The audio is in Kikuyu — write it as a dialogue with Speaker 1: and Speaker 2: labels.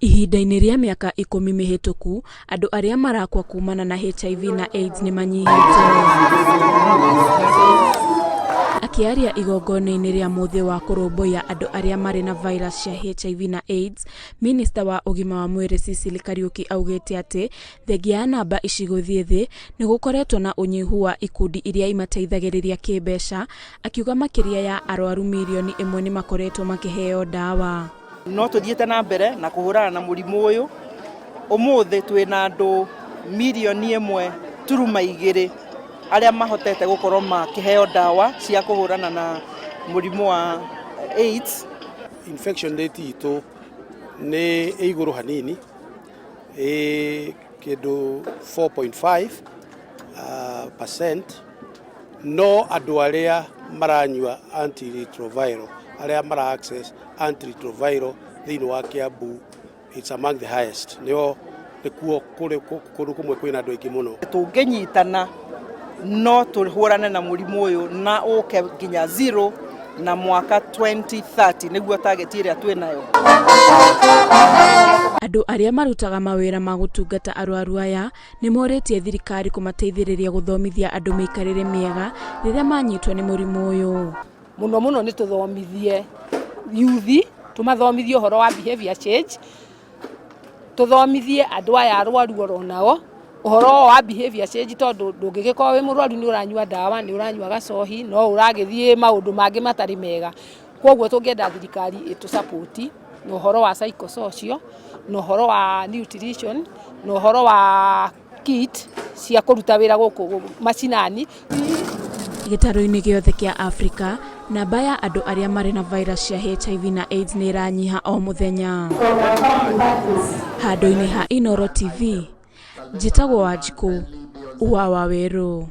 Speaker 1: Ihinda-inĩ rĩa mĩaka ikũmi mĩhĩtũku, andũ arĩa marakua kumana na HIV na AIDS nĩ manyihĩte. Akĩaria igongona-inĩ rĩa mũthĩ wa kũrũmbũiya andũ arĩa marĩ na virus cia HIV na AIDS, Minista wa ũgima wa mwĩrĩ Sicily Kariuki augĩte atĩ thengia ya namba ici gũthiĩ thĩ, nĩ gũkoretwo na ũnyihu wa ikundi iria imateithagĩrĩria kĩmbeca, akiuga makĩria ya arwaru mirioni ĩmwe nĩ makoretwo makĩheo ndawa.
Speaker 2: No tũthiĩte na mbere na kũhũrana na mũrimũ ũyũ. Ũmũthĩ twĩna andũ mirioni ĩmwe turuma igĩrĩ arĩa mahotete gũkorwo makĩheo ndawa cia kũhũrana na mũrimũ wa AIDS.
Speaker 3: Infection rate itũ nĩ ĩ igũrũ hanini ĩ kĩndũ 4.5 percent no andũ arĩa maranyua antiretroviral arĩa mara access antiretroviral thĩinĩ wa Kiambu it's among the highest nĩo nĩkuo kũndũ kũmwe kwĩna andũ aingĩ mũno.
Speaker 2: Tũngĩnyitana no tũhũrane na mũrimũ ũyũ na ũke nginya zero na mwaka 2030 nĩguo target ĩrĩa twĩ nayo.
Speaker 1: Andũ arĩa marutaga mawĩra ma gũtungata arwaru aya nĩ morĩtie thirikari kũmateithĩrĩria gũthomithia andũ mĩikarĩre mĩega rĩrĩa manyitwo nĩ mũrimũ ũyũ.
Speaker 4: Mũno mũno nĩ tũthomithie yuthi, tũmathomithie ũhoro wa behavior change, tũthomithie andũ aya arwaru oro nao ũhoro wa behavior change tondũ ndũngĩgĩkorwo wĩ mũrwaru nĩ ũranyua ndawa, nĩ ũranyua gacohi, no ũragĩthiĩ maũndũ mangĩ matarĩ mega. Koguo tũngĩenda thirikari ĩtũ support na ũhoro wa psychosocial, na ũhoro wa nutrition, na ũhoro wa kit cia kũruta wĩra gũkũ macinani.
Speaker 1: Gĩtarũ-inĩ gĩothe kĩa Afrika, namba ya andũ arĩa marĩ na virus cia HIV na AIDS nĩ ĩranyiha o mũthenya. Handũ-inĩ ha Inooro TV, njĩtagwo Wanjikũ wa Wawerũ.